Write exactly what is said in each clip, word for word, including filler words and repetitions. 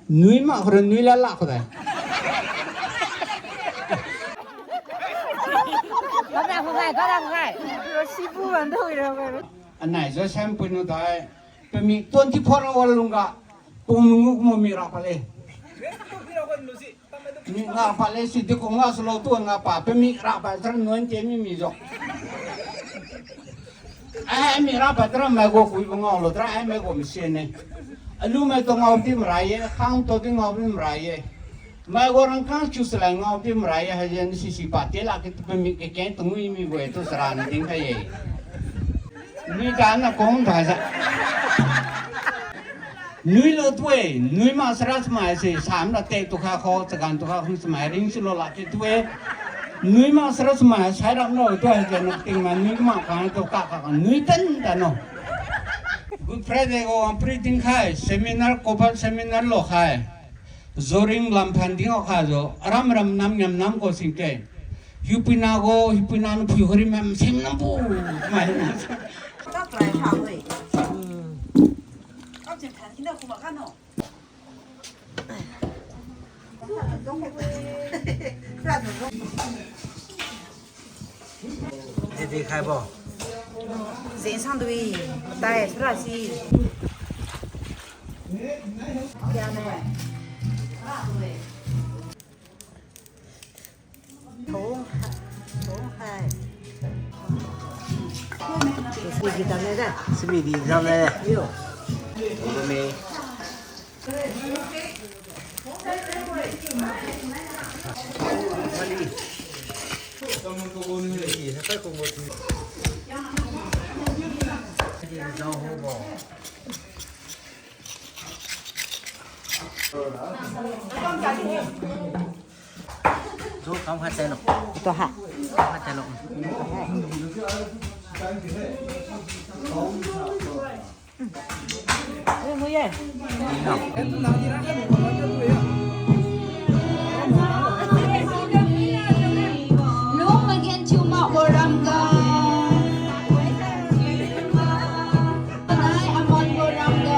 Nui mak khura nui lala khura. Kada khugai, kada khugai. Sibu wanda wira wira. Anai jo sam pui nu dai. Pemi twenty-four hour lungga. Pung nungu kumo mi ra pale. Mi nga pale si di kung nga solo tu nga pa. Pemi ra pa tran nuan te mi mi jo. Eh, mi ra pa tran mai go kui bo ngao lo tran, eh, mai go mi sen ne. Alu mai to ngao ti mrai ye, khang to ti ngao ti mrai ye. Mai go rang khang chu salai ngao ti mrai ye, ha yen si si pa te la ki tu pemi ke ken tu ngui mi go e tu sara ni ding khai ye. Nui ta na kong ta sa. Nui lo tue, nui ma sara smai se, sam la te tu kha kho, chagan tu kha khun smai ring si lo la te tue. Nui ma sara smai, sai ram lo tue, je nok ting ma nui ma ka to ka ka, nui tan ta no. Good Friday go ang pri ding khai, seminar, couple seminar lo khai. Joring lam phan ding o kha jo, aram ram nam nyam nam ko sing ke. Hiupuina go, hiupuina nu phui khori mam sing nam bu, mai na. Ready khai bo. Zeng sang dui, tai sara si. Kya ne? Thong, thong hai. Simi di dam le da. Simi di dam le. Yo. Thong me. Zo kam khat tailo. Ito ha. Kam khat tailo. Eh, mo ye. Lung magenthiu ma waram ga. Panai aman waram ga.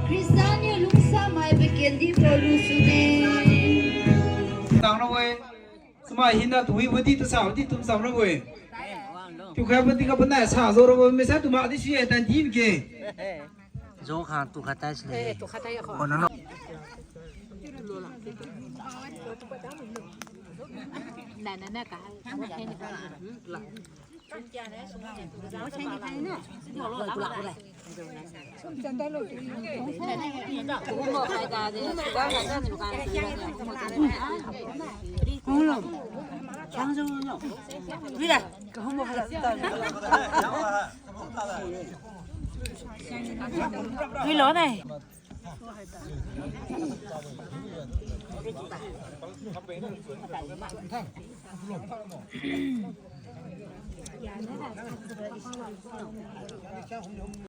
Christian niu lungsa mai pakendi palusune. Tang ra we. Chamai hina tuwi wadi tu sa wadi tum sam ra we. Tu kha wadi ka panai sa zo ra we, mesa tu ma di si e tan di ke. Zo kha tu kha tai si le. Eh, tu kha tai ko. Ko na no. Na, na, na, ka. Wi lo ne.